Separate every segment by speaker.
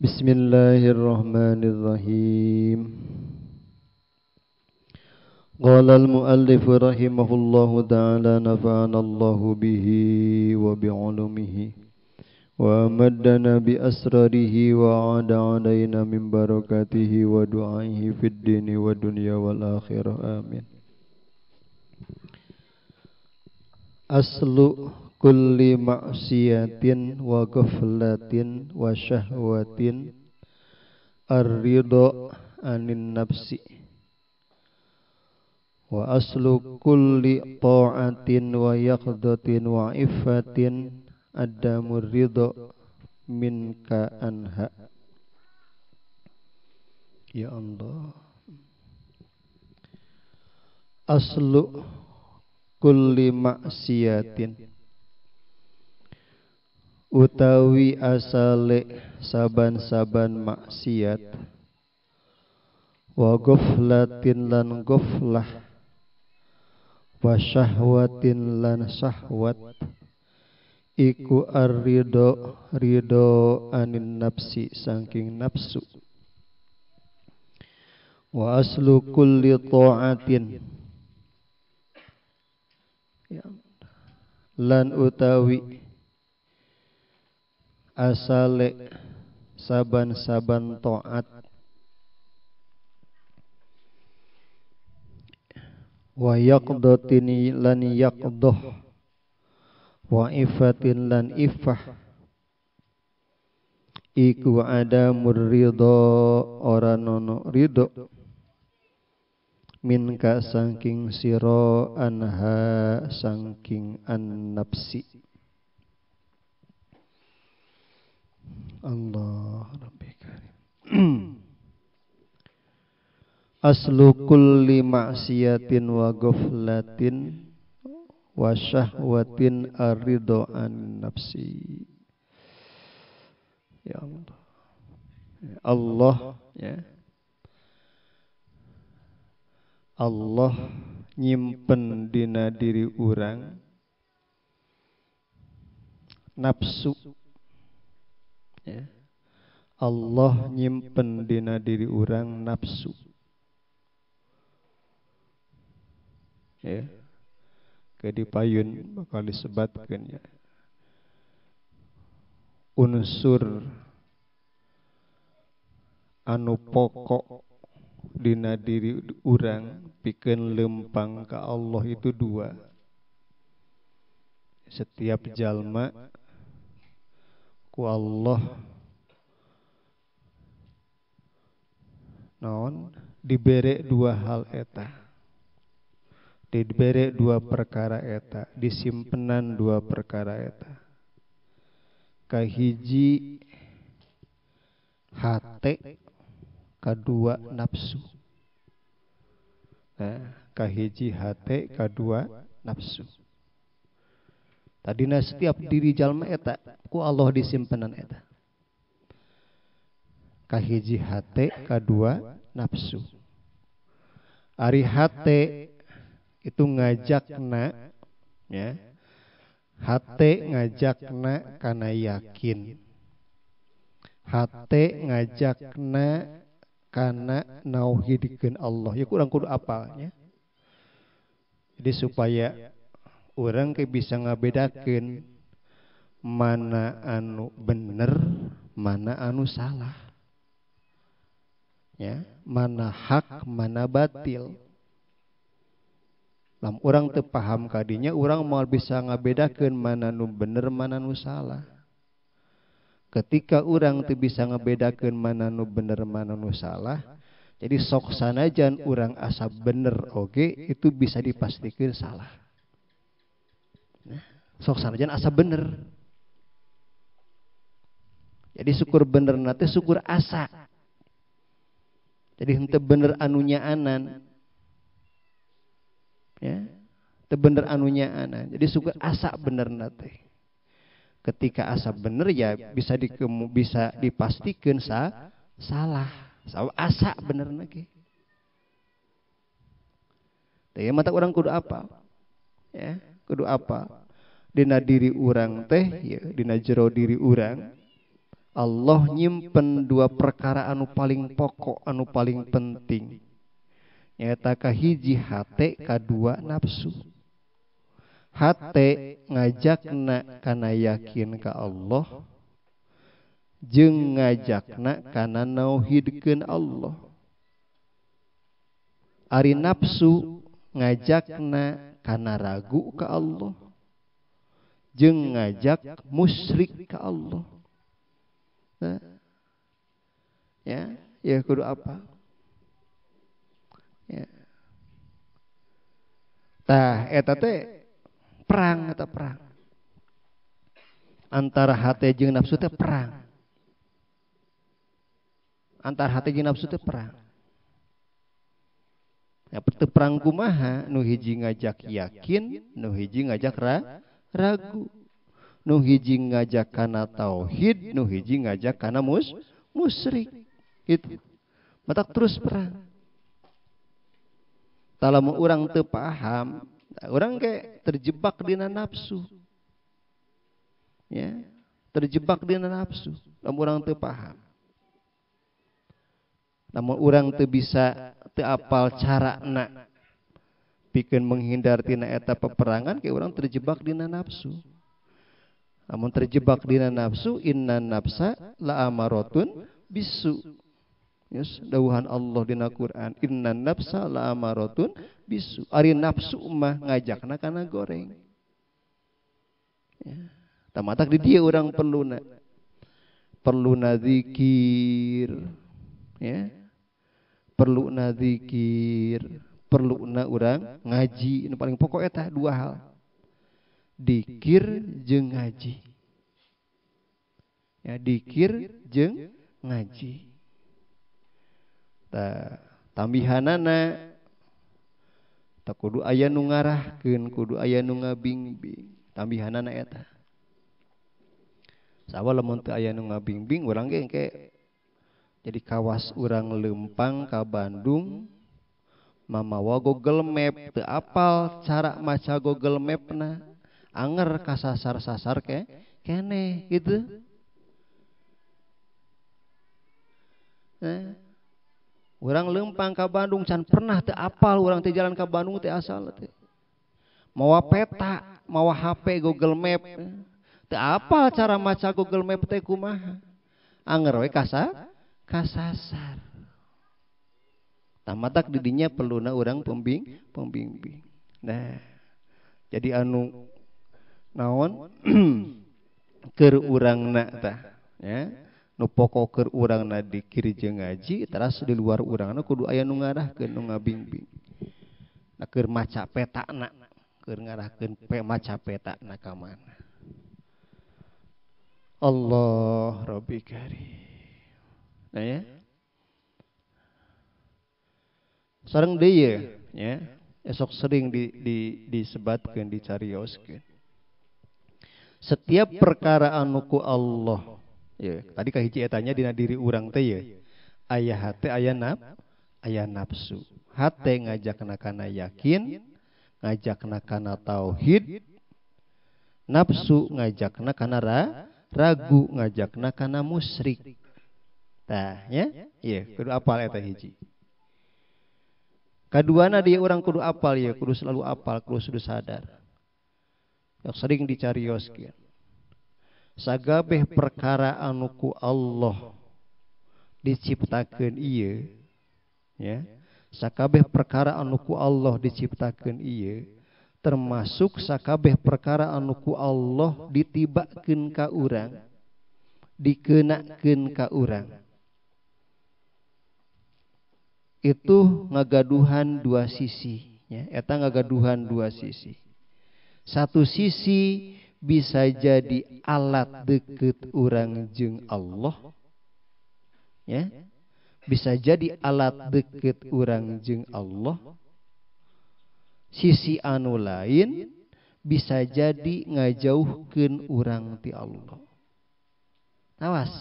Speaker 1: Bismillahirrahmanirrahim. Qala al-muallif rahimahullahu ta'ala nafa'ana Allahu bihi wa bi'ulumihi wa maddana bi asrarihi wa 'ada 'alaina min barakatihi wa du'aihi fid dini wa dunya wal akhirah. Amin. Aslu kulli ma'siyatin wa ghaflatin wa syahwatin ar-ridha anin nafsi wa aslu kulli ta'atin wa yaqdatin wa iffatin adamur ridha minka anha. Ya Allah. Aslu kulli maksiatin utawi asale saban-saban maksiat wa ghaflatin lan ghaflah wa syahwatin lan syahwat iku ar-ridho ridho anin nafsi saking nafsu wa aslu kulli ta'atin lan utawi asale saban-saban taat wa yaqdatini lan yaqdah wa ifatin lan ifah iku adamur ridho ora nono ridho minka saking sira anha saking an nafsi. Allah Rabbi Karim. Aslu kulli ma'siyatin wa ghaflatin wa syahwatin ar-ridha an nafsi. Ya Allah. Ya Allah, ya. Allah nyimpen dina diri urang nafsu. Ya. Allah nyimpen dina diri urang nafsu. Ya. Ke dipayun bakal disebatkeun ya. Unsur anu pokok dina diri urang pikeun lempang ka Allah itu dua. Setiap jalma ku Allah naon dibere dua hal eta, dibere dua perkara eta, disimpenan dua perkara eta. Kahiji hate, kadua nafsu. Nah, kahiji hate, kadua nafsu. Tadina setiap diri jalma eta ku Allah disimpenan eta. Kahiji hate, kadua nafsu. Ari hate itu ngajakna, ya. Hate ngajakna kana yakin. Hate ngajakna kana nauhidkeun Allah. Ya kurang kudu apalnya. Jadi supaya orang ke bisa ngabedakeun mana anu bener, mana anu salah. Ya, mana hak, mana batil. Lam orang teu paham kadinya, orang moal bisa ngabedakeun mana nu bener, mana nu salah. Ketika orang teu bisa ngabedakeun mana nu bener, mana nu salah, jadi sok sanajan urang asa bener oge itu bisa dipastikan salah. Nah, sok sanajan asa bener. Jadi syukur bener nate syukur asa. Jadi henteu bener anu nyaanan. Ya, teu bener anu nyaanan. Jadi syukur asa bener nate. Ketika asa bener ya bisa bisa dipastikan salah. Asa bener nage. Teh mata urang kudu apa? Ya, kudu apa? Dina diri urang teh ya, dina jero diri urang Allah nyimpen dua perkara anu paling pokok, anu paling penting. Nyaeta kahiji hate, kadua nafsu. Hate ngajakna kana yakin ka Allah, jeung ngajakna kana nauhidkeun Allah. Ari nafsu ngajakna kana ragu ka Allah, jeung ngajak musyrik ka Allah. Nah, ya, ya kudu apa? Ya. Tah eta teh perang, eta perang. Antara hate jeung nafsu teh perang. Antara hate jeung nafsu teh perang. Ya teu perang kumaha, nu hiji ngajak yakin, nu hiji ngajak ragu. Nu hiji ngajak kana tauhid, nu hiji ngajak kana musyrik. Gitu. Matak terus perang. Talamun urang teu paham, urang kayak terjebak dina nafsu. Ya, terjebak dina nafsu. Lamun urang teu paham. Lamun urang teu bisa teu apal carana pikeun menghindar tina eta peperangan, kayak urang terjebak dina nafsu. Lamun terjebak dina nafsu, inna nafsa la amaratun bisu. Yes, dawuhan Allah dina Quran, inna nafsa la amaratun bisu. Ari nafsu mah ngajakna kana goreng. Ya. Tamatak di dieu urang perluna. Perluna zikir, ya. Perluna zikir, perluna urang ngaji. Nu paling pokok eta dua hal. Dikir jeung ngaji. Ya, dikir jeung ngaji. Tah, tambihanana tah kudu aya nu ngarahkeun, kudu aya nu ngabingbing. Tambihanana eta. Sawa lamun teu aya nu ngabingbing urang ge engke jadi kawas urang leumpang ka Bandung mamawa Google Map, teu apal cara maca Google Map-na. Anger kasasar-sasar ke kene gitu. Nah, urang leumpang ka Bandung can pernah teu apal urang teh jalan ka Bandung teh asal teh. Mawa peta, mawa HP Google Map. Teu apal cara maca Google Map teh kumaha. Anger we kasasar. Tamatak di dinya perluna urang pembimbing. Nah, jadi anu naon keur urangna tah, ya. Nu pokok keur urangna dikir jeung ngaji, teras di luar urangna kudu aya nu ngarahkeun, nu ngabingbing. Nah, keur maca petana, keur ngarahkeun maca petana ka mana. Allah Rabbi Karim. Nah ya. Sareng deui ya, esok sering disebatkeun, dicarioskeun. Setiap perkara anu ku Allah, ya, tadi kahiji etanya dina diri urang teh ya. Aya hate, aya nafsu. Hate ngajakna kana yakin, ngajakna kana tauhid. Nafsu ngajakna kana ragu, ngajakna kana musyrik. Tah, ya? Iya, kudu apal eta hiji. Kaduana dia urang kudu apal ya, kudu selalu apal, kudu selalu sadar. Yang sering dicarioskeun. Sagabeh perkara anu ku Allah diciptakeun ieu, ya. Sakabeh perkara anu ku Allah diciptakeun ieu, termasuk sakabeh perkara anu ku Allah ditibakeun ka urang, dikenakeun ka urang. Itu ngagaduhan dua sisi, ya. Eta ngagaduhan dua sisi. Satu sisi bisa jadi alat deket urang jeung Allah, ya. Bisa jadi alat deket urang jeung Allah. Sisi anu lain bisa jadi ngajauhkeun urang ti Allah. Awas.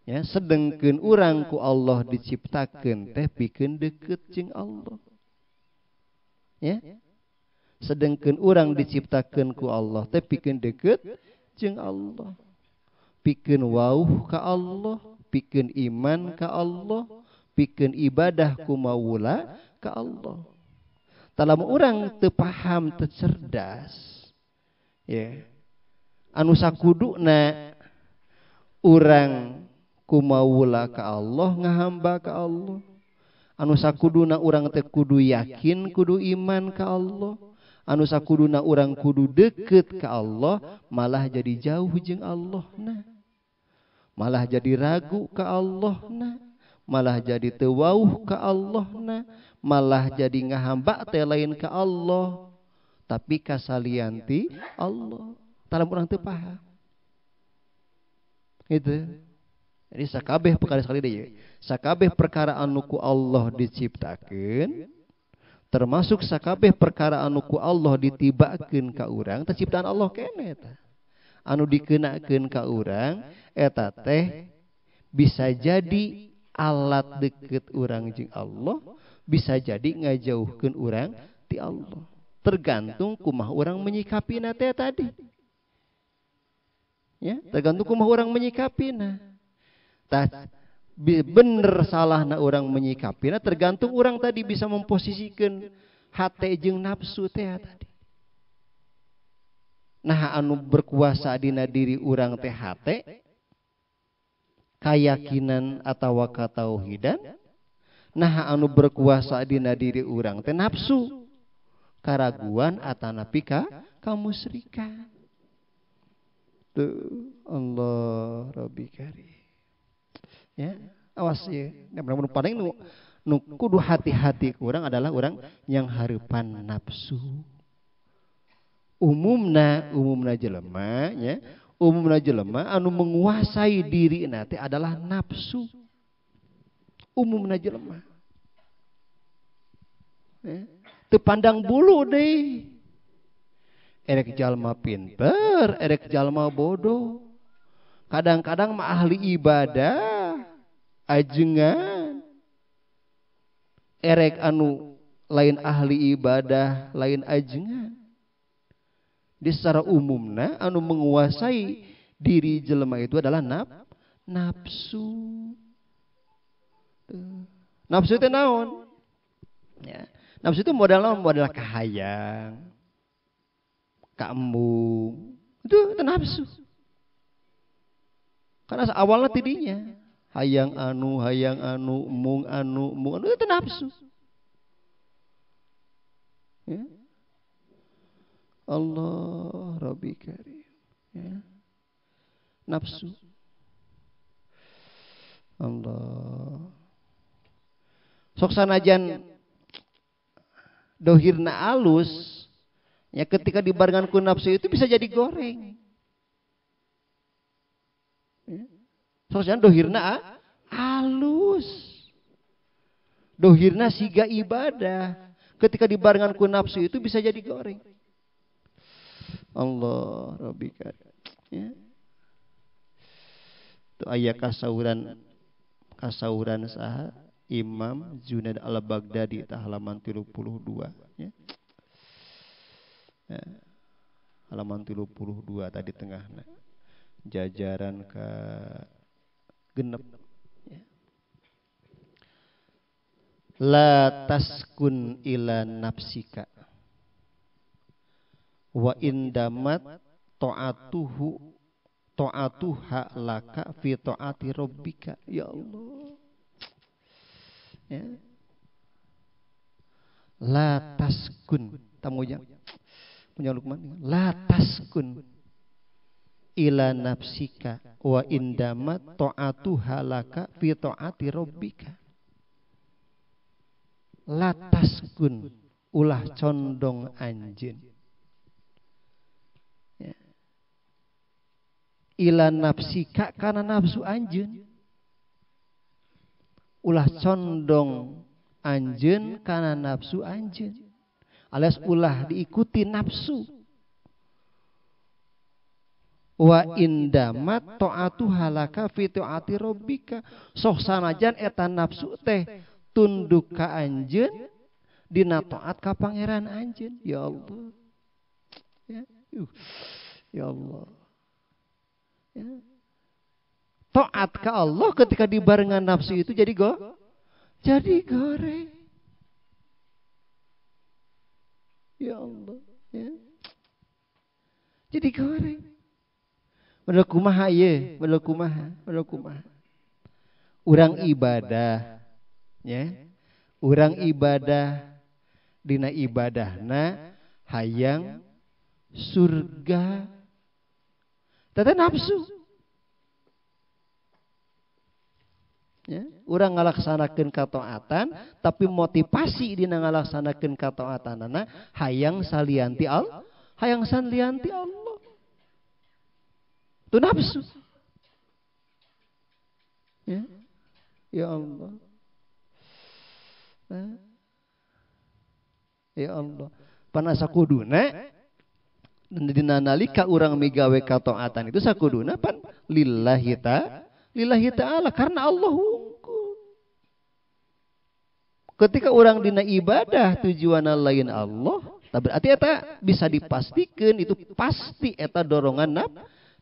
Speaker 1: Ya, sedengkeun urang ku Allah diciptakeun teh pikeun deket jeung Allah. Ya. Sedengkeun urang diciptakeun ku Allah teh pikeun deket jeung Allah. Pikeun wauh ka Allah, pikeun iman ka Allah, pikeun ibadah kumawula ka Allah. Lamun urang teu paham, teu cerdas, ya. Anu sakuduna urang kumawula ka Allah, ngahamba ka Allah. Anu sakuduna urang teh kudu yakin, kudu iman ka Allah. Anu sakuduna urang kudu deket ka Allah, malah jadi jauh jeung Allah na. Malah jadi ragu ka Allah na. Malah jadi teu wauh ka Allah na. Malah jadi ngahamba teh lain ka Allah, tapi kasalianti Allah. Talam urang teu paham. Gitu. Jadi sakabeh perkara sekali deui. Sakabeh perkara anu ku Allah diciptakeun, termasuk sakabeh perkara anu ku Allah ditibakeun ka urang, teh ciptaan Allah keneh eta. Anu dikenakeun ka urang eta teh bisa jadi alat deket urang jeung Allah, bisa jadi ngajauhkeun urang ti Allah. Tergantung kumaha urang menyikapina teh tadi. Ya, tergantung kumaha urang menyikapina. Tah bener salahna urang menyikapina tergantung urang tadi bisa memposisikan hate jeung nafsu teh tadi. Nah anu berkuasa dina diri urang teh hate, kayakinan atawa katauhidan. Nah anu berkuasa dina diri urang teh nafsu, karaguan atanapi ka kamusyrikan. Tuh Allah Rabbi Karim. Ya, awas ya. Nah, paling nu kudu hati-hati kurang adalah orang yang hareupan nafsu. Umumna jelema ya, umumna jelema anu menguasai diri teh adalah nafsu. Umumna jelema. Ya, teu pandang bulu deui. Erek jalma pinter, erek jalma bodoh. Kadang-kadang mah ahli ibadah ajengan. Erek anu lain ahli ibadah, lain ajengan. Di secara umumna anu menguasai diri jelema itu adalah nafsu. Nafsu itu naon? Ya. Nafsu itu modal naon? Modal kahayang, kaembung. Itu nafsu. Karena awalnya tidinya hayang anu, mung anu, itu nafsu. Ya. Allah Rabbi Karim. Ya. Nafsu. Allah. Sok sanajan dohirna alus, ya ketika dibarengan ku nafsu itu bisa jadi goreng. Ya. Sok sanajan dohirna alus. Dohirna siga ibadah. Ketika dibarengan ku nafsu itu bisa jadi goreng. Allah Rabbi Karim. Ya. Itu aya kasauran saha Imam Junaid al-Baghdadi tah halaman 32 ya. Ya. Halaman 32 tadi tengahna. Jajaran ka genep ya. La taskun ila nafsika wa indamat ta'atuhu ta'atuha laka fi ta'ati rabbika. Ya Allah. Ya. La taskun tamunya punya Lukman. La taskun ila nafsika wa indamat ta'atuha laka fi ta'ati rabbika. La taskun ulah condong anjeun. Ya. Ila nafsika kana nafsu anjeun. Ulah condong anjeun kana nafsu anjeun. Alias ulah diikuti nafsu. Wa indamat ta'atu halaka fi ta'ati rabbika. Sok sanajan eta nafsu teh tunduk ka anjeun dina taat ka pangeran anjeun. Ya Allah. Ya. Ya Allah. Ya. Taat ke Allah ketika dibarengan nafsu itu jadi jadi goreng. Ya Allah, ya. Jadi goreng. Padahal kumaha ye, padahal kumaha, padahal kumaha. Urang ibadah, ya. Urang ibadah dina ibadahna hayang surga. Tata nafsu. Ya, urang ngalaksanakeun kataatan tapi motivasi dina ngalaksanakeun kataatanana hayang salianti Allah, hayang salianti Allah. Itu nafsu. Ya. Ya Allah. Nah. Ya Allah. Pan sakuduna dina nalika urang migawe kataatan itu sakuduna pan lillahi ta'ala, lillahi ta'ala, karena Allah wungkul. Ketika orang dina ibadah tujuan lain Allah, tak berarti eta bisa dipastikan itu pasti eta dorongan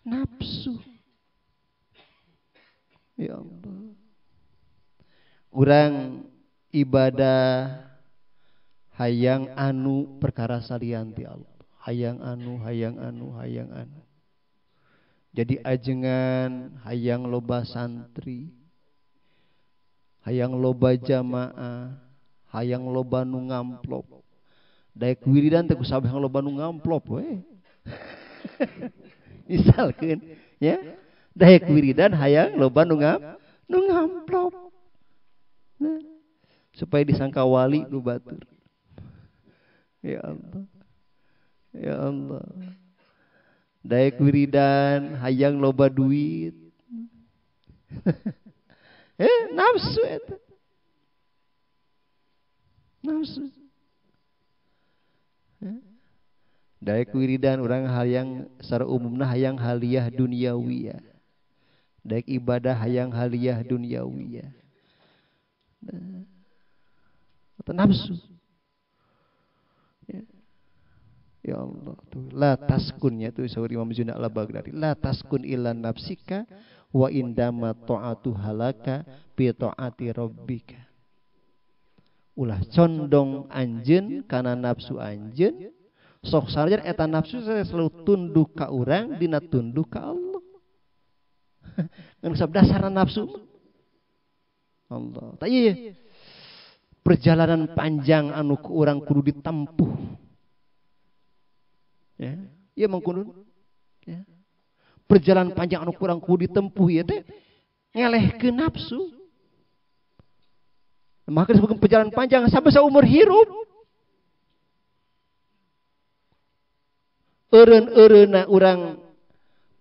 Speaker 1: nafsu. Ya Allah. Orang ibadah hayang anu perkara salianti Allah. Hayang anu, hayang anu, hayang anu. Jadi ajengan hayang loba santri, hayang loba jamaah, hayang loba nu ngamplop. Daek wiridan teh ku sabeh loba nu ngamplop we. Misalkeun ya, daek wiridan hayang loba nu ngamplop. Nah, supaya disangka wali nu batur. Ya Allah. Ya Allah. Daek wiridan hayang loba duit. Nafsu eta. Nafsu. Daek wiridan urang hayang secara umumna hayang haliyah duniawiyah. Daek ibadah hayang haliyah duniawiyah. Nah, nafsu. Ya. Ya Allah tuh la taskunnya tuh saur Imam Junaid Al-Baghdadi, la taskun ila nafsika wa indama ta'atu halaka bi ta'ati rabbika. Ulah condong anjeun kana nafsu anjeun, sok sanajan eta nafsu selalu tunduk ka urang dina tunduk ka Allah. Ngan sabab dasarna nafsu Allah. Tah ieu perjalanan panjang anu ku urang kudu ditempuh. Ya, ieu mah kudu. Ya. Perjalanan panjang anu kurang kudu ditempuh ieu teh ngelehkeun nafsu. Maka disebutkan perjalanan panjang sampai saumur hirup. Eureun-eureunna urang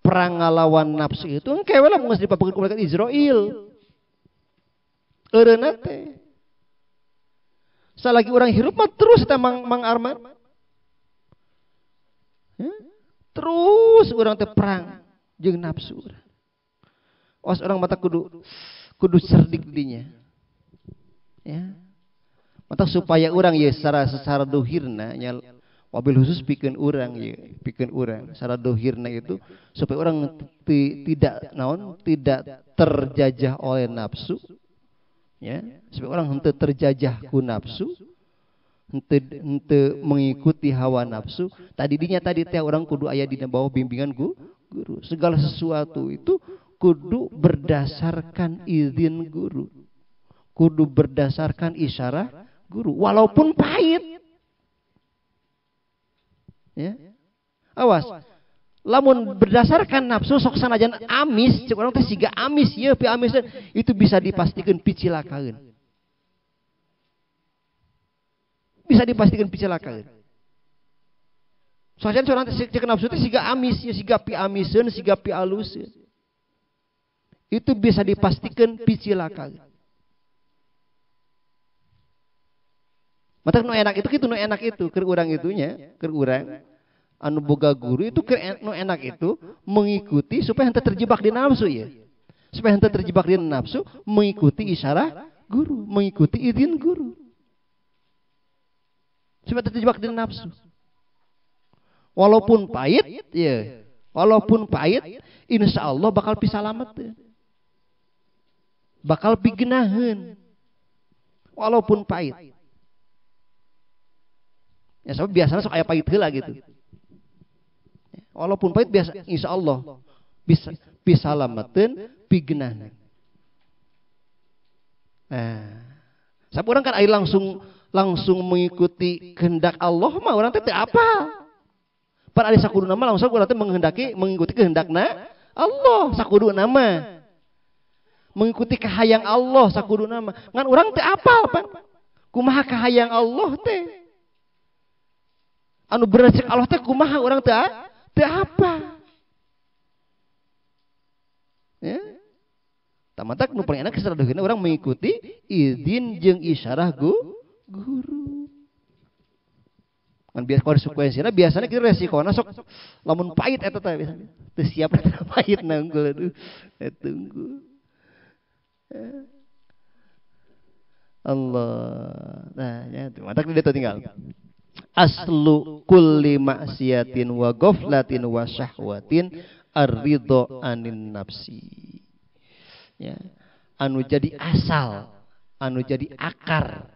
Speaker 1: perang ngalawan nafsu itu engke we lah geus dipapakeun ku malaikat Israil. Eureunna teh. Salagi urang hirup mah terus eta Mang Arman. Ya? Terus urang teh perang jeung nafsu urang. Os urang mata kudu cerdik dinya. Ya. Mata supaya urang ye secara dohirna nya wabil khusus pikeun urang ye, pikeun urang secara dohirna itu supaya urang tidak naon, tidak terjajah oleh nafsu. Ya, supaya orang henteu terjajah ku nafsu, henteu mengikuti hawa nafsu. Tadi dinya tadi teh orang kudu aya dina bawah bimbingan guru. Segala sesuatu itu kudu berdasarkan izin guru. Kudu berdasarkan isyarat guru walaupun pahit. Ya. Awas. Lamun berdasarkan nafsu sok sanajan amis, cek urang teh siga amis ieu pi amis itu bisa dipastikan picilakaeun. Bisa dipastikan picilakaeun. Soalnya urang teh cek nafsu teh siga amis, ya siga pi amiseun, siga pi aluseun. Itu bisa dipastikan picilakaeun. Mata nu enak itu kitu nu enak itu keur urang itunya, keur urang anu boga guru itu keur nu enak itu mengikuti supaya henteu terjebak di nafsu ya. Supaya henteu terjebak di nafsu, mengikuti isyarat guru, mengikuti izin guru. Supaya terjebak di nafsu. Walaupun pahit ya, walaupun pahit insya Allah bakal pisalamet. Bakal pigenaheun. Walaupun pahit. Ya sebab biasanya sok aya pahit heula gitu. Walaupun pahit biasa insyaallah bisa pisalamateun pigenaheun. Nah, sebab orang kan aya langsung mengikuti kehendak Allah mah orang teh teu apa. Pan ari sakuduna mah langsung urang teh menghendaki mengikuti kehendakna Allah sakuduna mah. Mengikuti kahayang Allah sakuduna mah. Ngan urang teu apal pan. Kumaha kahayang Allah teh? Anu bener cek Allah teh kumaha urang teu apa. Ya. Tamatak nu paling enak seraduhna urang mengikuti izin jeung isyarah guru. Kan biasa konsekuensina biasanya kita resikona sok lamun pahit eta teh biasanya. Teu siap eta pahit nanggul aduh. Tunggu. Allah. Nah, ya matak dia tinggal. Aslu kulli maksiatin wa ghaflatin wa syahwatin ar-ridho anin nafsi. Ya, anu jadi asal, anu jadi akar.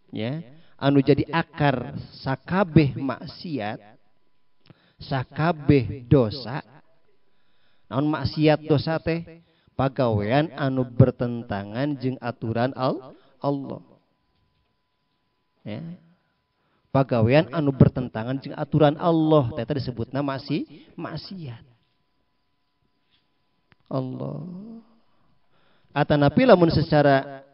Speaker 1: Ya, anu jadi akar sakabeh maksiat, sakabeh dosa. Naon maksiat dosa teh? Pagawean anu bertentangan jeung aturan Allah. Ya. Pagawean anu bertentangan jeung aturan Allah teh disebutna maksiat. Allah. Atanapi lamun secara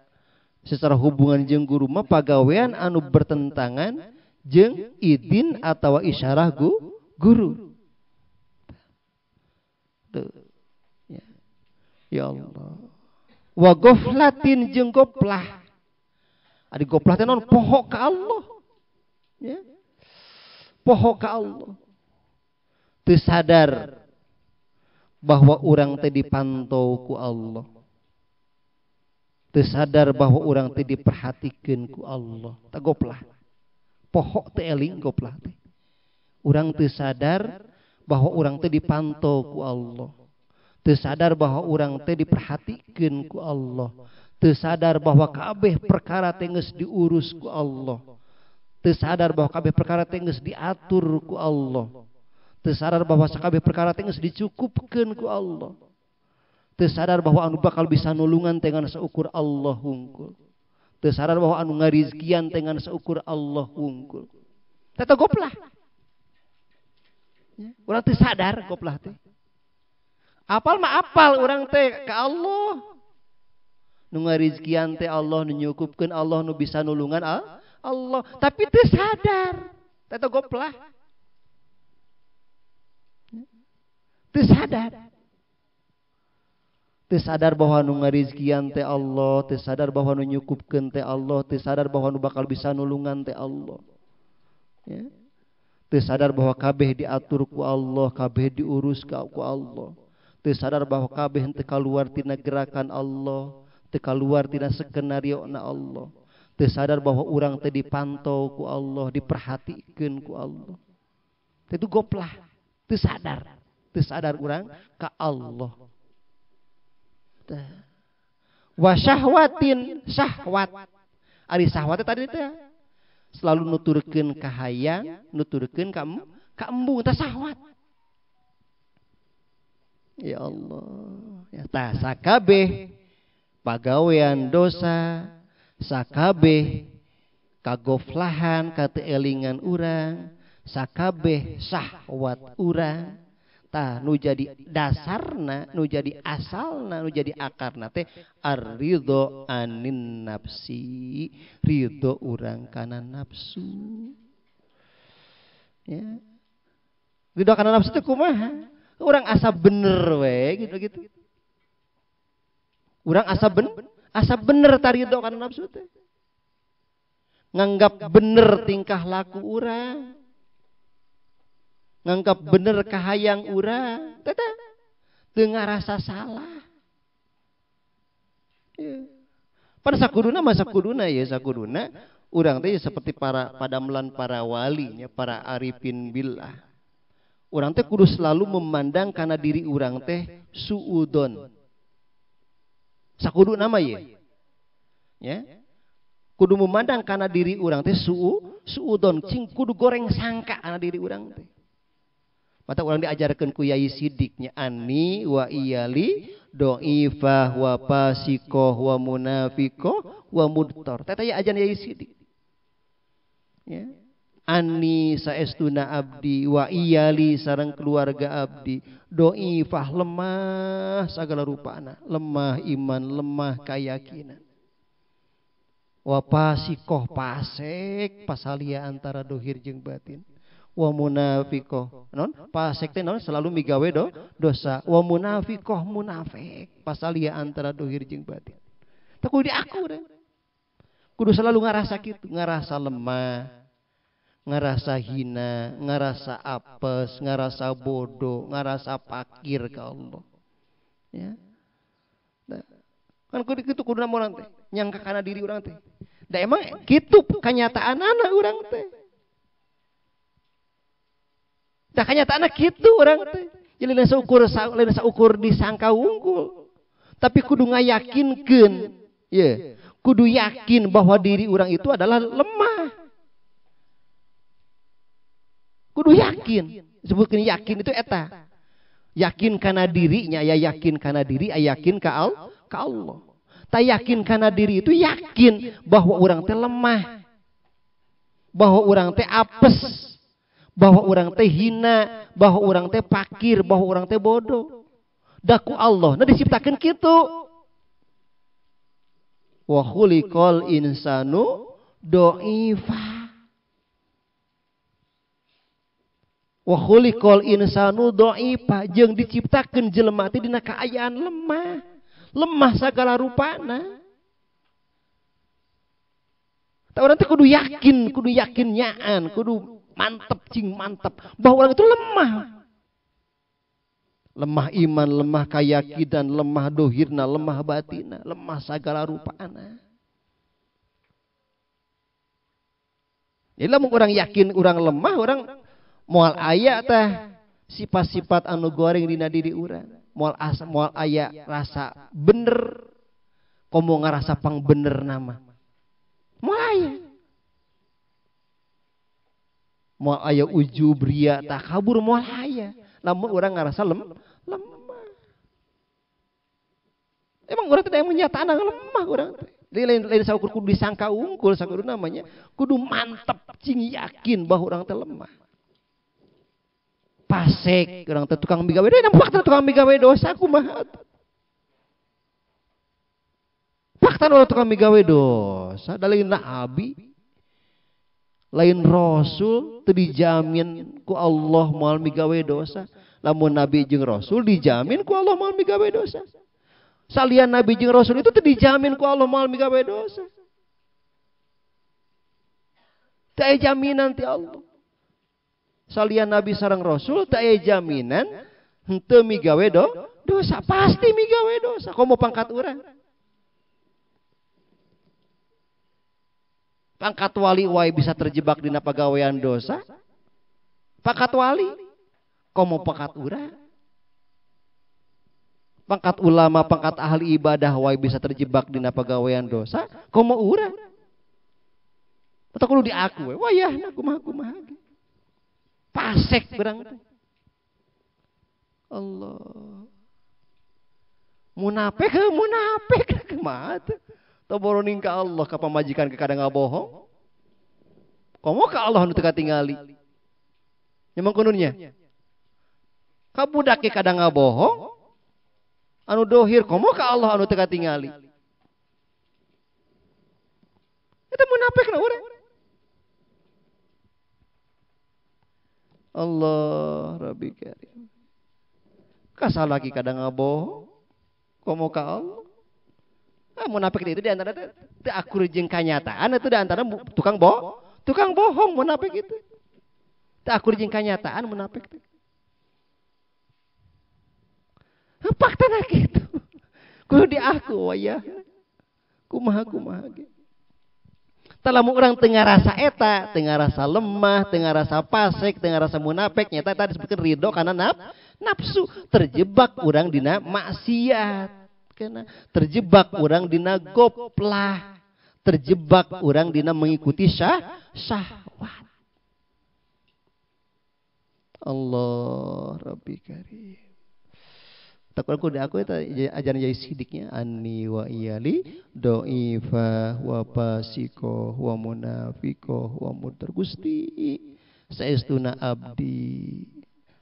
Speaker 1: hubungan jeung guru mah pagawean anu bertentangan jeung idin atawa isyarah guru. Tuh. Ya. Ya Allah. Wa ghaflatin jeung goplah. Ari goplah teh naon? Poho ka Allah. Ya. Poho ka Allah. Teu sadar bahwa urang teh dipantau ku Allah. Teu sadar bahwa urang teh diperhatikeun ku Allah. Tah goplah. Poho teh eling goplah teh. Urang teu sadar bahwa urang teh dipantau ku Allah. Teu sadar bahwa urang teh diperhatikeun ku Allah. Teu sadar bahwa kabeh perkara teh geus diurus ku Allah. Teu sadar bahwa kabeh perkara teh geus diatur ku Allah. Teu sadar bahwa sakabeh perkara teh geus dicukupkeun ku Allah. Teu sadar bahwa anu bakal bisa nulungan teh ngan saukur Allah hungkul. Teu sadar bahwa anu ngarizkian teh ngan saukur Allah hungkul. Teh goplah. Urang teu sadar goplah teh. Apal mah apal urang teh ka Allah. Nu ngarizkian teh Allah, nu nyukupkeun Allah, nu bisa nulungan Allah, tapi teu sadar. Teh goplah. Teu sadar. Teu sadar bahwa nu ngarizkian teh Allah, teu sadar bahwa nu nyukupkeun teh Allah, teu sadar bahwa nu bakal bisa nulungan teh Allah. Ya. Teu sadar bahwa kabeh diatur ku Allah, kabeh diurus ku Allah. Teu sadar bahwa kabeh teu kaluar tina gerakan Allah, teu kaluar tina skenario na Allah. Teu sadar bahwa urang teh dipantau ku Allah, diperhatikeun ku Allah. Itu goplah, teu sadar urang ka Allah. Wa syahwatin syahwat. Ari syahwat tadi teh selalu nuturkeun ka hayang, nuturkeun ka embung teh syahwat. Ya Allah. Ya tah sakabeh pagawean dosa, sakabeh kagoflahan kateelingan urang, sakabeh syahwat urang, tah nu jadi dasarna, nu jadi asalna, nu jadi akarna teh ar-ridho anin nafsi, ridho urang kana nafsu. Ya. Ridho kana nafsu teh kumaha? Urang asa bener we gitu-gitu. Urang asa bener taridho kana nafsu teh. Nganggap bener tingkah laku urang. Nganggap bener kahayang urang, teh teu ngarasa salah. Ya. Pada sakuduna mah sakuduna ya sakuduna urang teh seperti para padamelan para wali nya, para arifin billah. Urang teh kudu selalu memandang kana diri urang teh suudon. Sakudu nama ye. Ya. Kudu memandang kana diri urang teh suudon cing kudu goreng sangka kana diri urang teh. Mata urang diajarkeun ku Yai Sidiknya ani wa iyali do'ifah wa fasikoh wa munafikoh wa mudtor. Teh teh ajaran Yai Sidik. Ya. Ani saestuna abdi wa iyali sareng keluarga abdi do'ifah lemah sagala rupana, lemah iman, lemah keyakinan. Wa fasikoh pasek pasalia antara dohir jeung batin. Wa munafiqoh non pasek teh non selalu migawe dosa. Wa munafiqoh munafik pasalia antara dohir jeung batin. Teu kudu diaku deh. Kudu selalu ngarasa kitu, ngarasa lemah, ngarasa hina, ngarasa apes, ngarasa bodoh, ngarasa pakir ka Allah. Ya. Nah, kan kudu kitu kudu urang teh nyangka kana diri urang teh. Da emang kitu kanyataanana urang teh. Da kanyataanna kitu urang teh. Jadi lain saukur disangka unggul. Tapi kudu ngayakinkeun, ye. Kudu yakin bahwa diri urang itu adalah lemah. Kudu yakin. Sebutkan yakin itu eta. Yakin kana dirinya, ya yakin kana diri, ya yakin ka Allah. Tak yakin kana diri itu yakin bahwa urang teh lemah. Bahwa urang teh apes. Bahwa urang teh hina, bahwa urang teh pakir, bahwa urang teh bodoh. Daku Allah, nah diciptakan kitu. Wa khuliqal insanu do'ifa. Wa khuliqal insanu do'ifa, jeung diciptakeun jelema teh dina kaayaan lemah. Lemah sagala rupana. Tah urang teh kudu yakin nyaan, kudu mantep cing mantep bahwa orang itu lemah. Lemah iman, lemah keyakinan, lemah dohirna, lemah batina, lemah sagala rupana. Jadi lamun orang yakin orang lemah, orang moal aya tah sifat-sifat anu goreng dina diri urang. Moal asa, moal aya rasa bener, komo ngarasa pang bener nama. Moal aya. Moal aya ujub ria takabur moal aya. Lamun urang ngarasa lemah. Emang urang teh kenyataan lemah urang teh. Jadi lain saukur kudu disangka unggul sakudu namanya kudu mantep cing yakin bahwa urang teh lemah. Pasek urang teh tukang migawe dosa, fakta tukang migawe dosa kumaha atuh. Fakta urang tukang migawe dosa da lain nabi. Lain rasul teu dijamin ku Allah moal migawe dosa. Lamun nabi jeung rasul dijamin ku Allah moal migawe dosa. Salian nabi jeung rasul itu teu dijamin ku Allah moal migawe dosa. Teu aya jaminan ti Allah. Salian nabi sareng rasul teu aya jaminan henteu migawe dosa, pasti migawe dosa. Komo pangkat urang. Pangkat wali wae bisa terjebak dina pagawean dosa. Pangkat wali, komo pangkat urang. Pangkat ulama, pangkat ahli ibadah wae bisa terjebak dina pagawean dosa, komo urang. Atau kudu diaku we, wayahna kumaha kumaha. Pasek urang teh. Allah. Munafik, munafik kumaha teh? Toboroning ka Allah ka pamajikan ke kadang ngabohong. Komo ka Allah nu teu katingali. Emang kununnya? Ka budak ke kadang ngabohong. Anu dohir komo ka Allah anu teu katingali. Eta munafik na urang. Allah Rabbi Karim. Kasalaki kadang ngabohong. Komo ka Allah. Ah, munafik itu di antara teu akur jeung kanyataan itu di antara tukang bohong munafik itu. Teu akur jeung kanyataan munafik teh. Faktana kitu. Kudu diaku wayah. Kumaha kumaha ge. Tah lamun urang teu ngarasa eta, teu ngarasa lemah, teu ngarasa pasek, teu ngarasa munafik, nyata eta disebutkeun ridho kana nafsu, terjebak urang dina maksiat. Kena terjebak orang dina goplah, terjebak orang dina mengikuti syahwat. Allah Rabbi Karim. Takut aku aku itu ajaran jadi sidiknya anni wa iyali doifa wa pasiko wa munafiko wa mudar. Gusti saestuna abdi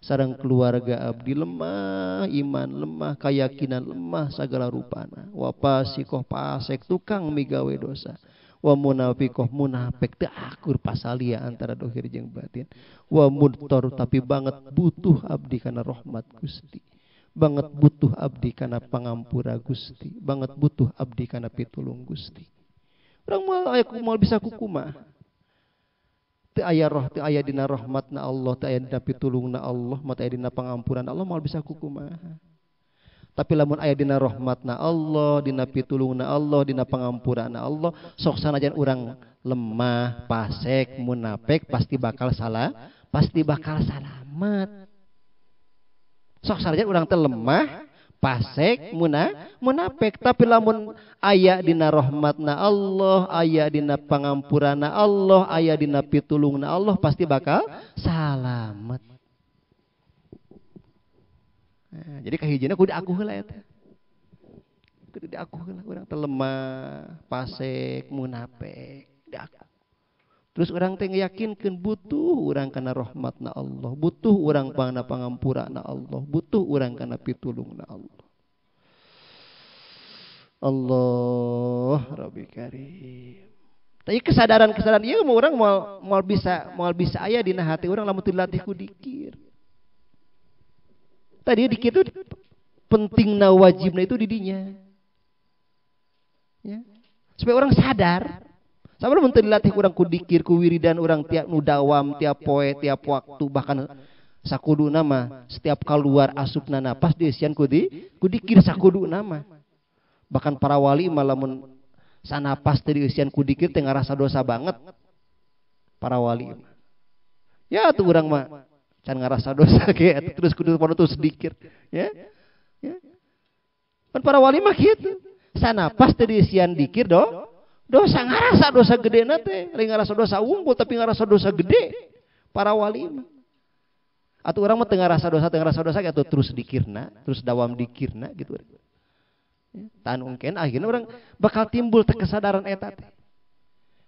Speaker 1: sareng keluarga abdi lemah iman, lemah keyakinan, lemah segala rupana. Wa pasiko pasek tukang migawe dosa, wa munafikoh munafik teu akur pasalia antara dohir jeung batin, wa mudtar tapi banget butuh abdi kana rahmat Gusti, banget butuh abdi kana pangampura Gusti, banget butuh abdi kana pitulung Gusti. Urang moal aya moal bisa kukumaha. Teu aya roh, teu aya dina rahmatna Allah, teu aya dina pitulungna Allah, mah teu aya dina pangampuran Allah moal bisa kukumaha. Tapi lamun aya dina rahmatna Allah, dina pitulungna Allah, dina pangampuranna Allah, sok sanajan urang lemah, pasek, munafik pasti bakal salah, pasti bakal salamet. Sok sanajan urang teh lemah, pasek, munafik, tapi lamun aya dina rahmatna Allah, aya dina pangampuranna Allah, aya dina pitulungna Allah pasti bakal salamet. Nah, jadi kahijina kudu aku heula eta. Kudu diaku heula urang teh lemah, pasek, munafik, diaku. Terus orang teh ngayakinkeun butuh urang kana rahmatna Allah, butuh urang kana pangampurana Allah, butuh urang kana pitulungna Allah. Allah Rabbi Karim. Tapi kesadaran-kesadaran ieu mah urang moal bisa aya dina hati urang lamun teu dilatih ku dikir. Tadi dikir itu pentingna wajibna itu di dinya. Ya. Supaya orang sadar. Sampai mun teu dilatih urang ku dikir, ku wiridan urang tiap nu dawam, tiap poe, tiap waktu, bahkan sakuduna mah setiap keluar asupna napas dieusian ku dikir sakuduna mah. Bahkan para wali mah lamun sanapas teu dieusian ku dikir teh ngarasa dosa banget. Para wali mah. Ya tuh urang mah can ngarasa dosa ge terus kudu terus dikir, ya. Ya. Pan para wali mah kitu. Sanapas teu dieusian dikir do dosa ngarasa dosa gede na teh, lain ngarasa dosa unggul tapi ngarasa dosa gede para wali mah. Atau orang mah teu ngarasa dosa atuh terus dikirna, terus dawam dikirna gitu. Ya, tahan ungken akhirnya orang bakal timbul teh kesadaran eta teh.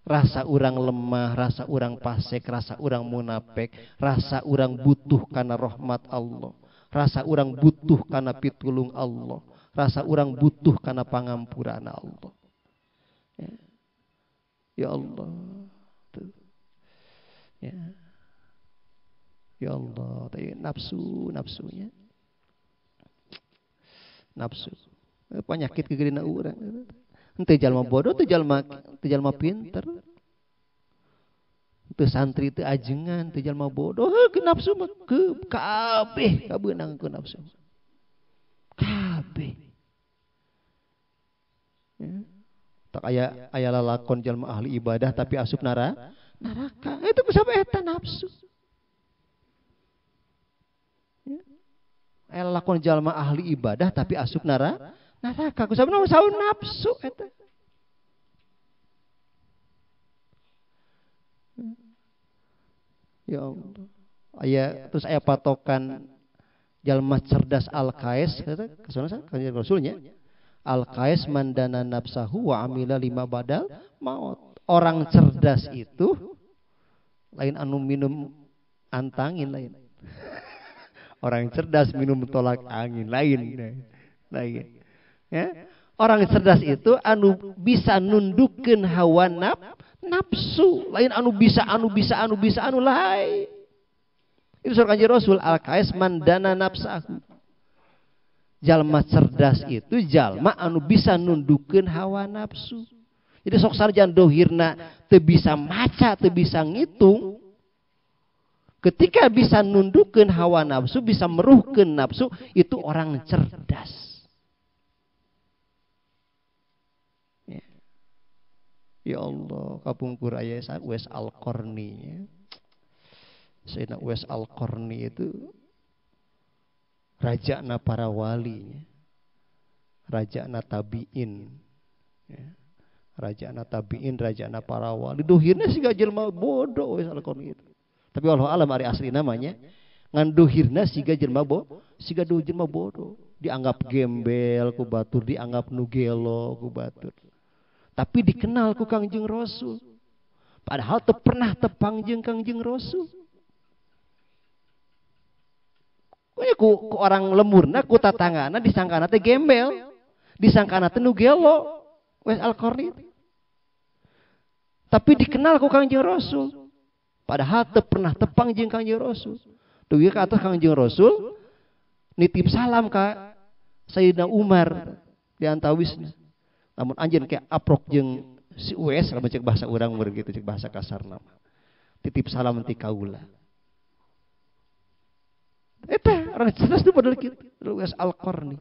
Speaker 1: Rasa urang lemah, rasa urang pasek, rasa urang munafik, rasa urang butuh kana rahmat Allah, rasa urang butuh kana pitulung Allah, rasa urang butuh kana pangampurana Allah. Ya. Ya Allah. Tuh. Ya. Ya Allah, tapi nafsunya. Nafsu. Penyakit kegedena urang. Henteu jalma bodoh, teu jalma pinter. Teu santri teu ajengan, teu jalma bodoh, ke nafsu mah ke kabeh kabeunang ku nafsu. Kabeh. Ya. Tak aya lalakon jalma ahli ibadah tapi asup neraka. Itu kusabab eta nafsu. Ya. Aya lalakon jalma ahli ibadah tapi asup neraka. Kusabab nafsu eta. Ya Allah. Aya terus aya patokan jalma cerdas al-qais kata kesana kanjeng Rasulnya. Al-qais mandana nafsahu wa amila lima badal maut. Orang cerdas itu lain anu minum antangin lain. Orang cerdas minum tolak angin lain. Lain. Ya. Orang cerdas itu anu bisa nundukeun hawa nafsu, lain anu bisa anu lain. Itu surah Kanjeng Rasul al-qais mandana nafsahu. Jalma cerdas itu jalma anu bisa nundukeun hawa nafsu. Jadi sok sarjan dohirna teu bisa maca, teu bisa ngitung. Ketika bisa nundukeun hawa nafsu, bisa meruhkeun nafsu, itu orang cerdas. Ya, ya Allah, kapungkur aya Uwais Al-Qarni. Ya. Sayyidina Uwais Al-Qarni itu rajana para wali. Rajana tabiin. Ya. Rajana tabiin, rajana para wali. Duhirna siga jelema bodoh Uwais Al-Qarni itu. Tapi wallahu alam ari asli namanya ngan duhirna siga jelema siga jelema bodoh. Dianggap gembel ku batur, dianggap nu gelo ku batur. Tapi dikenal ku Kangjeng Rasul. Padahal teu pernah tepang jeung Kangjeng Rasul. Ku ku orang lemurna ku tatanggana disangkana teh gembel, disangkana teh nu gelo. Uwais Al-Qarni. Tapi dikenal ku Kangjeng Rasul. Padahal teu pernah tepang jeung Kangjeng Rasul. Dugi ka atas Kangjeng Rasul nitip salam ka Sayyidina Umar di antawisna. Namun anjeun kayak aprok jeung si Uwais, lamun cek bahasa urang meureun kitu, cek bahasa kasarna mah. Titip salam ti kaula. Eta orang cerdas itu padahal kitu, Uwais Al-Qarni.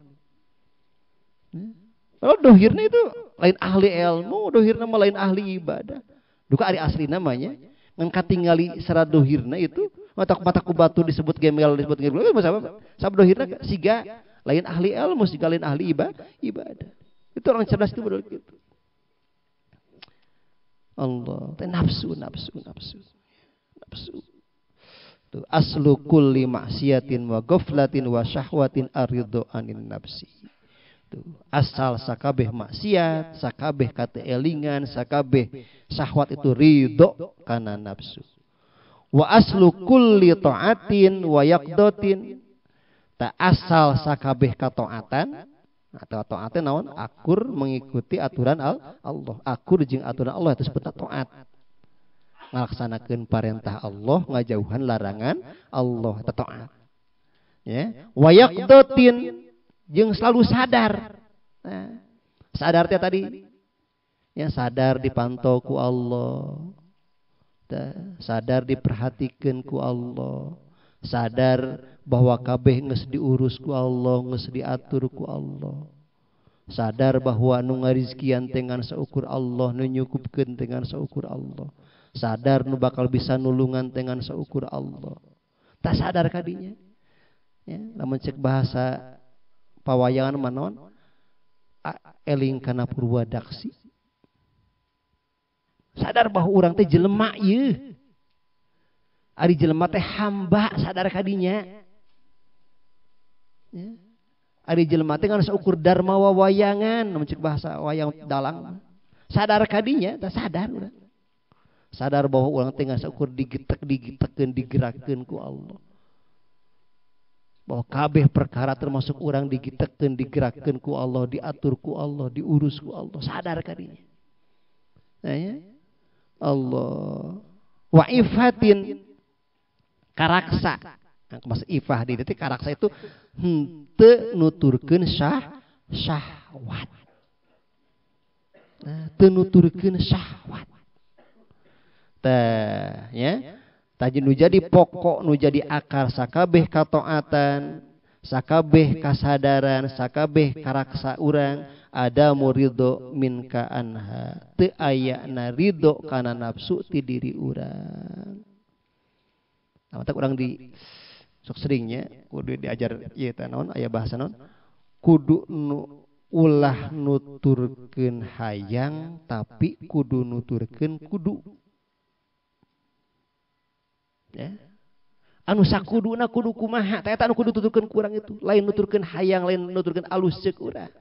Speaker 1: Kalau dohirna itu lain ahli ilmu, dohirna mah lain ahli ibadah. Duka ari asli namanya, ngan katingali secara dohirna itu mata ku batu disebut gembel, disebut gembel, sabab dohirna siga lain ahli ilmu, siga lain ahli ibadah. Itu orang cerdas itu padahal gitu. Allah, nafsu, nafsu, nafsu, nafsu. Tuh, aslu kulli maksiatin wa ghaflatin wa syahwatin aridho anin nafsi. Tuh, asal sakabeh maksiat, sakabeh kateelingan, sakabeh syahwat itu ridho kana nafsu. Wa aslu kulli ta'atin wa yaqdatin. Ta asal sakabeh kataatan atau taatnya naon akur mengikuti aturan Allah, akur jeung aturan Allah itu disebut taat. Ngalaksanakeun parentah Allah, ngajauhan larangan Allah, eta taat. Ya, wa yaqdatin jeung selalu sadar. Nah, sadar teh tadi ya sadar dipantau ku Allah. Sadar diperhatikeun ku Allah. Sadar bahwa kabeh geus diurus ku Allah, geus diatur ku Allah. Sadar bahwa nu ngarizkian teh ngan saukur Allah, nu nyukupkeun teh ngan saukur Allah. Sadar nu bakal bisa nulungan teh ngan saukur Allah. Tak sadar kadinya. Ya, lamun cek bahasa pawayangan mah naon? Eling kana purwadaksi. Sadar bahwa urang teh jelema ieu. Ari jelema teh hamba, sadar kadinya. Ya. Ari jelema teh ngan saukur dharma wawayangan, mun cek bahasa wayang dalang. Sadar kadinya, tah sadar urang. Sadar bahwa urang teh ngan saukur digetek, digitekeun, digerakkeun ku Allah. Bahwa kabeh perkara termasuk urang digitekeun, digerakkeun ku Allah, diatur ku Allah, diurus ku Allah. Sadar kadinya. Nah, ya. Allah. Wa ifatin karaksa. Nah, maksud ifah di dieu karaksa itu henteu nuturkeun syahwat. Nah, teu nuturkeun syahwat. Tah, ya. Tah nu jadi pokok, nu jadi akar sakabeh kataatan, sakabeh kasadaran, sakabeh karaksa urang ada muridho minka anha. Teu ayana ridho kana nafsu ti diri urang. Nah, matak urang di sok seringnya kudu diajar ieu teh naon aya bahasa naon kudu nu ulah nuturkeun hayang tapi kudu nuturkeun kudu. Ya. Anu sakuduna kudu kumaha teh eta anu kudu tuturkeun ku urang itu, lain nuturkeun hayang, lain nuturkeun alus ceuk urang.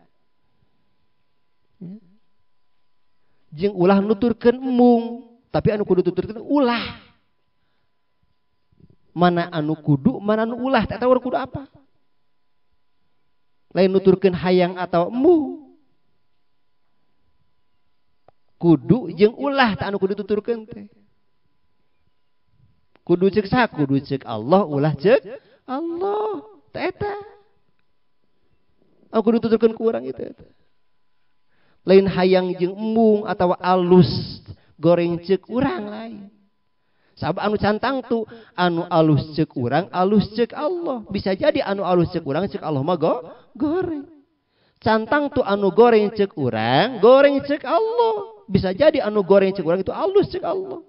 Speaker 1: Ya. Jeung ulah nuturkeun embung, tapi anu kudu tuturkeun ulah. Mana anu kudu, mana anu ulah, eta urang kudu apa? Lain nuturkeun hayang atau embung. Kudu jeung ulah teh anu kudu tuturkeun teh. Kudu ceuk saha? Kudu ceuk Allah, ulah ceuk Allah. Teh eta. Anu kudu tuturkeun ku urang itu eta. Lain hayang jeung embung atawa alus goreng ceuk urang lain. Sabab anu cantang tu anu alus ceuk urang, alus ceuk Allah. Bisa jadi anu alus ceuk urang ceuk Allah mah goreng. Cantang tu anu goreng ceuk urang, goreng ceuk Allah. Bisa jadi anu goreng ceuk urang itu alus ceuk Allah.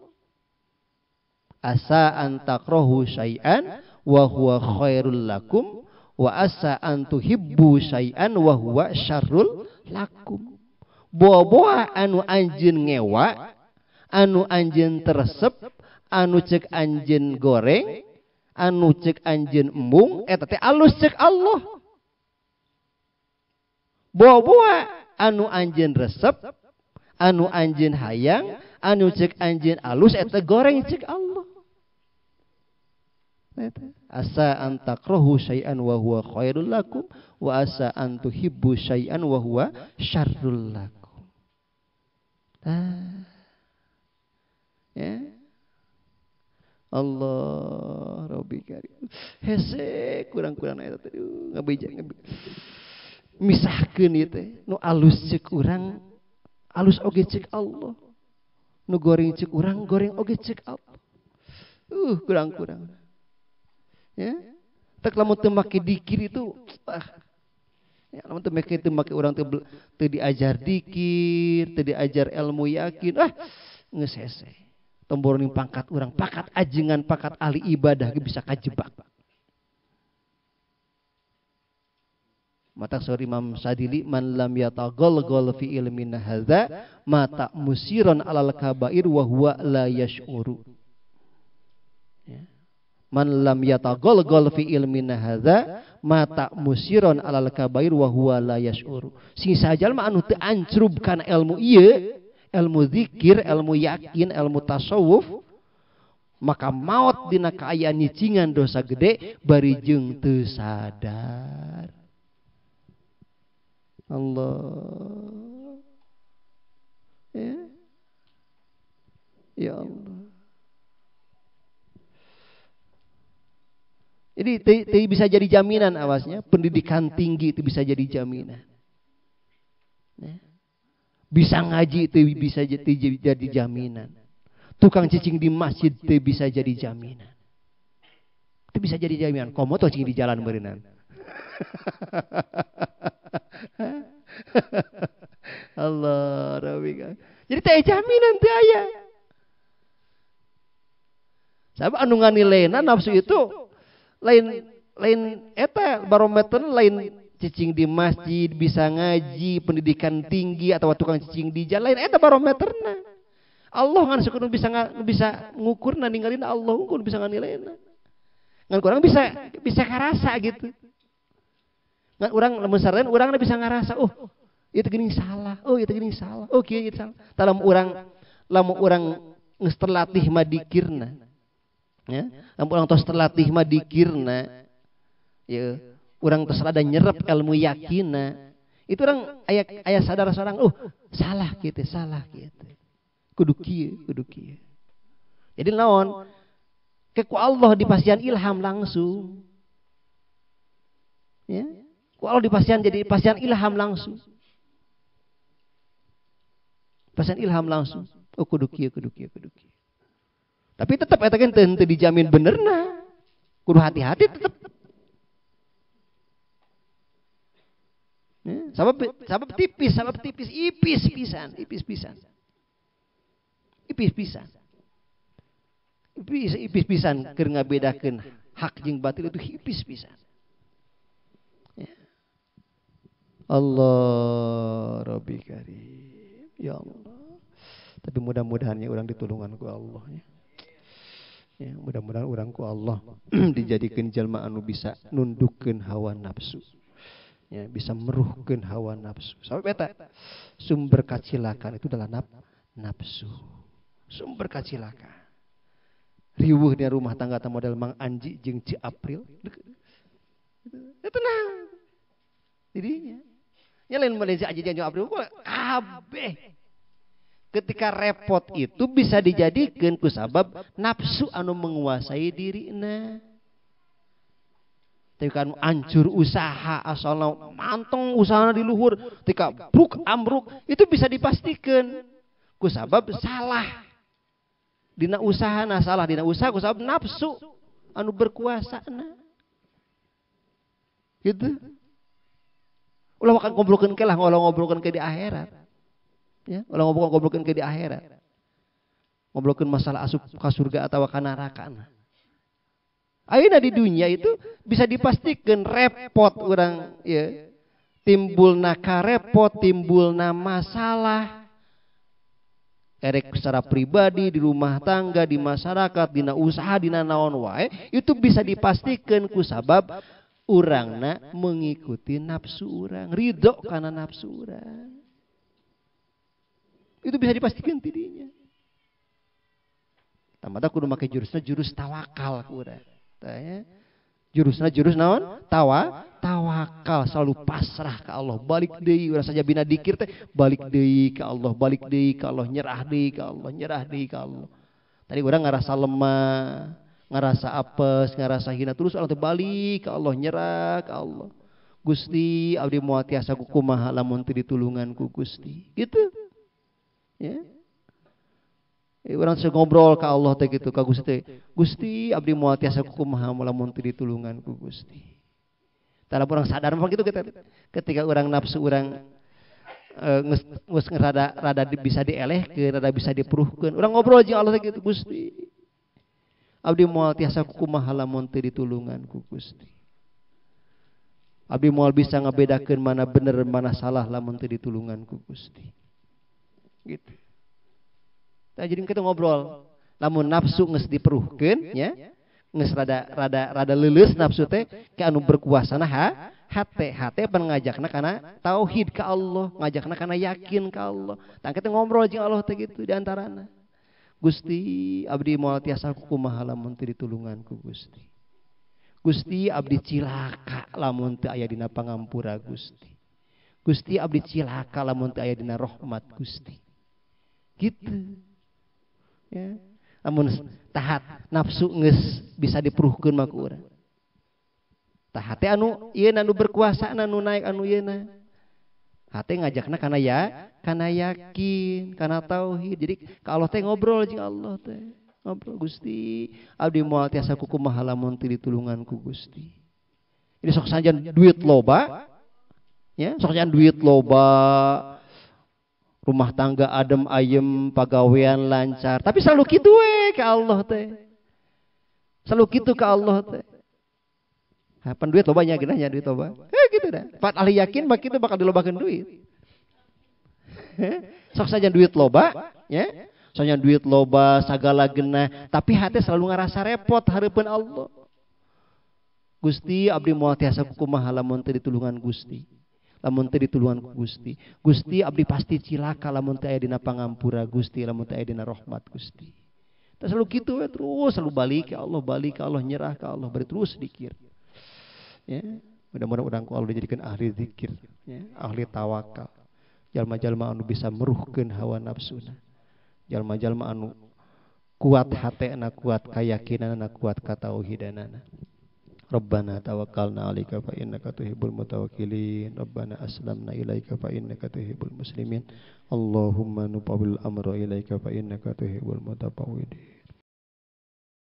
Speaker 1: Asa an takrohu syai'an wa huwa khairul lakum Wa asa an tuhibbu syai'an wa huwa syarrul lakum. Boa-boa anu anjeun ngewa, anu anjeun teresep, anu cek anjeun goreng, anu cek anjeun embung, eta teh alus cek Allah. Boa-boa anu anjeun resep, anu anjeun hayang, anu cek anjeun alus, eta goreng cek Allah. Asa an takrahu syai'an wa huwa khairul lakum wa asa an tuhibbu syai'an wa huwa syarrul lakum. Ya. Allah Rabbi karim. Hese kurang-kurang eta teh ngabeja misahkeun ieu teh nu alus ceuk urang alus oge ceuk Allah. Nu goreng ceuk urang goreng oge ceuk Allah. Kurang-kurang. Ya. Tak lamun teu make dikir itu ya, lamun teu make urang teu diajar dikir, teu diajar ilmu yakin, geus hese. Tomboroning pangkat urang, pangkat ajengan, pangkat ahli ibadah ge bisa kajebak. Mata saur Imam Sadili man lam yatagol-gol fi ilmin hadza mata musiron alal kabair wa huwa la yash'uru. Ya. Man lam yatagol-gol fi ilmin hadza mata musiron alal kabair wa huwa la yash'uru. Sing sajalma anu teu ancrub kana ilmu ieu, ilmu zikir, ilmu yakin, ilmu tasawuf, maka maot dina kaayaan nyicingan dosa gede bari jeung teu sadar. Allah. Ya. Ya Allah. Jadi bisa jadi jaminan awasnya, pendidikan tinggi itu bisa jadi jaminan. Ya. Bisa ngaji itu bisa jadi jaminan. Tukang cicing di masjid itu bisa jadi jaminan. Itu bisa jadi jaminan. Komo tuh cicing di jalan berenang. Allah Rabbi. Jadi teh jaminan teh aya. Sabab anu nganilaina nafsu itu lain lain eta barometer lain cicing di masjid bisa ngaji pendidikan tinggi atau tukang cicing di jalan lain eta barometerna. Allah ngan suka bisa bisa ngukurna ninggalin Allah unggul bisa nganilaina. Ngan kurang bisa bisa karasa gitu. Ngan urang lamun sareng urang bisa ngarasa oh itu gini salah, oh itu gini salah, oh kieu itu salah. Lamun urang lamun urang geus terlatih mah dikirna. Ya, lamun urang tos terlatih mah dikirna. Ya, urang tos rada nyerep ilmu yakina. Itu orang aya aya sadar sorang, oh salah kieu teh, salah kieu teh. Kudu kieu, kudu kieu. Jadi naon? Ke ku Allah dipasian ilham langsung. Ya. Ku Allah dipasian jadi pasian ilham langsung. Pasian ilham langsung. Oh kudu kieu, kudu kieu, kudu kieu. Tapi tetap eta kan teu dijamin benerna. Kudu hati-hati tetep. Ya, sabab tipis, ipis pisan, ipis pisan. Ipis pisan. Ipis pisan keur ngabedakeun hak jeung batil itu ipis pisan. Ya. Allah Rabbi Karim. Ya Allah. Tapi mudah-mudahannya orang ditulungan ku Allah ya. Ya, mudah-mudahan orang ku Allah dijadikeun jalma anu bisa nundukkeun hawa nafsu. Ya, bisa meruhkeun hawa nafsu. Sabab eta sumber kacilakan itu adalah nafsu. Sumber kacilakan. Riweuh di rumah tangga ta model Mang Anji jeung Ci April. Ya tenang. Jadinya. Nya lain model Ci Anji jeung Ci April kabeh. Ketika repot itu bisa dijadikan kusabab nafsu anu menguasai dirina. Tapi kan hancur usaha asalna manteng usahana di luhur, ketika bruk ambruk itu bisa dipastikan kusabab salah. Dina usahana salah, dina usaha kusabab nafsu anu berkuasa na. Gitu. Ulah akan ngobrolkeun ke lah, ulah ngobrolkeun ke di akhirat. Ya, ulah ngobrolkeun ke di akhirat. Ngobrolkeun masalah asup ka surga atawa ka neraka. Ayeuna di dunia itu bisa dipastikan repot urang ya. Timbulna karepot, timbulna masalah. Erek secara pribadi, di rumah tangga, di masyarakat, dina usaha, dina naon wae, itu bisa dipastikan ku sabab urangna mengikuti nafsu urang, ridho karena nafsu urang. Itu bisa dipastikan tidinya. Tamata kudu make jurusna jurus tawakal ku urang. Tah ya. Jurusna jurus naon? Tawakal, selalu pasrah ke Allah, balik deui urang saja bina dikir teh, balik deui ke Allah, balik deui ke Allah, nyerah deui ke Allah, nyerah deui ke Allah. Tadi urang ngarasa lemah, ngarasa apes, ngarasa hina, terus urang teh balik ke Allah, nyerah ke Allah. Gusti, abdi moal tiasa kumaha lamun teu ditulungan ku Gusti. Gitu. Ya. Urang teh ngobrol ka Allah teh gitu, ka Gusti teh. Gusti, abdi moal tiasa kumaha lamun teu ditulungan ku Gusti. Tah urang sadar mah gitu kita. Ketika urang nafsu urang geus rada rada bisa dielehkeun, rada bisa diperuhkeun. Urang ngobrol jeung Allah teh gitu, Gusti. Abdi moal tiasa kumaha lamun teu ditulungan ku Gusti. Abdi moal bisa ngabedakeun mana bener mana salah lamun teu ditulungan ku Gusti. Gitu. Nah, jadi kita ngobrol, lamun nafsu geus diperuhkeun nya, geus rada rada rada leuleus nafsu teh ke anu berkuasana ha hate, hate pan ngajakna kana tauhid ka Allah, ngajakna kana yakin ka Allah. Tah kita ngobrol jeung Allah teh gitu di antarana. Gusti, abdi moal tiasa kumaha lamun teu ditulungan ku Gusti. Gusti, abdi cilaka lamun teu aya dina pangampura Gusti. Gusti, abdi cilaka lamun teu aya dina rahmat Gusti. Gitu. Ya. Lamun tahat nafsu geus bisa diperuhkeun mah ku urang. Tah hate anu ieu anu berkuasa anu naik anu ieuna. Hate ngajakna kana ya, kana yakin, kana tauhid. Jadi ka Allah teh ngobrol jeung Allah teh. Ngobrol, Gusti, abdi moal tiasa kumaha lamun teu ditulungan ku Gusti. Jadi sok sanajan duit loba, ya, sok sanajan duit loba, rumah tangga adem ayem, pagawean lancar, tapi selalu kitu we ka Allah teh. Selalu kitu ka Allah teh. Pan duit loba nya geunah nya duit loba. Gitu dah. Pat ahli yakin mah kitu bakal dilobakeun duit. Sok saja duit loba, ya. Soalnya duit loba sagala genah, tapi hati selalu ngerasa repot hareupeun Allah. Gusti, abdi moal tiasa kumaha lamun teu ditulungan Gusti. Lamun teu ditulungan ku Gusti. Gusti, abdi pasti cilaka lamun teu aya dina pangampura Gusti, lamun teu aya dina rahmat Gusti. Tah selalu kitu we terus selalu balik ke Allah, balik ke Allah, nyerah ke Allah, bari terus dikir. Ya, mudah-mudahan urang ku Allah dijadikan ahli zikir, ya, ahli tawakal. Jalma-jalma anu bisa meruhkeun hawa nafsuna. Jalma-jalma anu kuat hatena, kuat kayakinanana, kuat katauhidanana. Rabbana tawakkalna 'alaika fa innaka tuhibbul mutawakkilin. Rabbana aslamna ilaika fa innaka tuhibbul muslimin. Allahumma nupawwil amra ilaika fa innaka tuhibbul mutafawwidin.